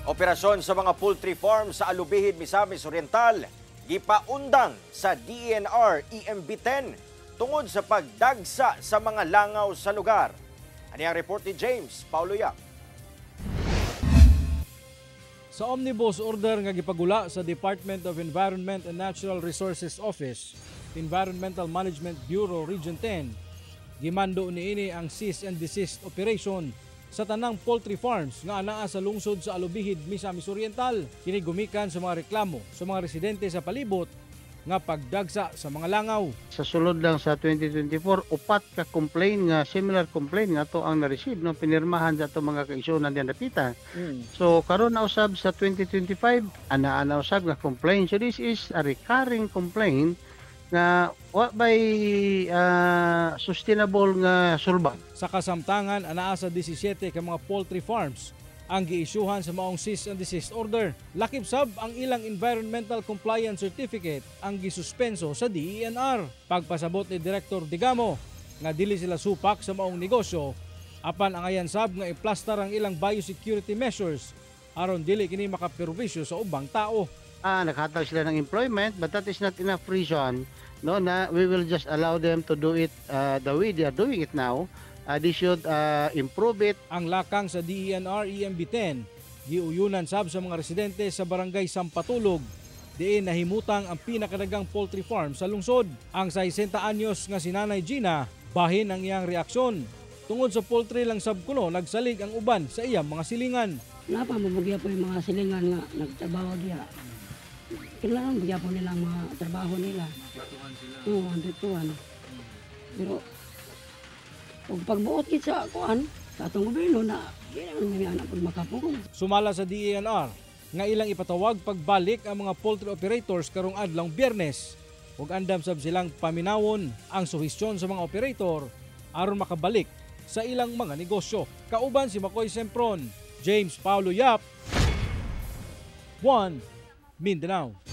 Operasyon sa mga poultry farm sa Alubijid, Misamis Oriental, gipaundang sa DENR EMB 10 tungod sa pagdagsa sa mga langaw sa lugar. Ani ang report ni James Paulo Yap. Sa omnibus order nga gipagula sa Department of Environment and Natural Resources Office, Environmental Management Bureau Region 10, gimando niini ang cease and desist operation sa tanang poultry farms nga anaa sa lungsod sa Alubijid, Misamis Oriental. Kini gumikan sa mga reklamo sa mga residente sa palibot nga pagdagsa sa mga langaw. Sa sulod lang sa 2024, upat ka complaint nga similar complaint nga ato ang na-receive, no, pinirmahan sa ato mga kaigsuonan diyan dapita. So karon na usab sa 2025, ana na usab nga complaint. So this is a recurring complaint nga wa bay sustainable nga sulbad. Sa kasamtangan, anaa sa 17 ka mga poultry farms ang giisyuhan sa maong cease and desist order. Lakip sab ang ilang environmental compliance certificate ang gisuspenso sa DENR. Pagpasabot ni Director Digamo nga dili sila supak sa maong negosyo, apan angayan sab nga iplastar ang ilang biosecurity measures aron dili kini makaperwisyo sa ubang tao. Naghatag sila ng employment, but that is not enough reason, no, na we will just allow them to do it the way they are doing it now. They should improve it. Ang lakang sa DENR EMB 10 giuyunan sab sa mga residente sa Barangay Sampatulog, diin nahimutang ang pinakadaghang poultry farm sa lungsod. Ang 60 anyos nga si Nanay Gina, bahin ang iyang reaksyon. Tungod sa poultry lang sab kuno nagsalig ang uban sa iyang mga silingan. Napa mo po yung mga silingan nga nagtrabaho diha. Kailangan po nila ang mga trabaho nila. Oo, ang. Pero ug pagbuot gid sa kuan sa atong gobyerno na di naman may anak pud makapugong. Sumala sa DENR nga ilang ipatawag pagbalik ang mga poultry operators karong adlong Biyernes ug andam sab silang paminawon ang suhestyon sa mga operator aron makabalik sa ilang mga negosyo. Kauban si Makoy Sempron, James Paulo Yap, 1 Mindanao.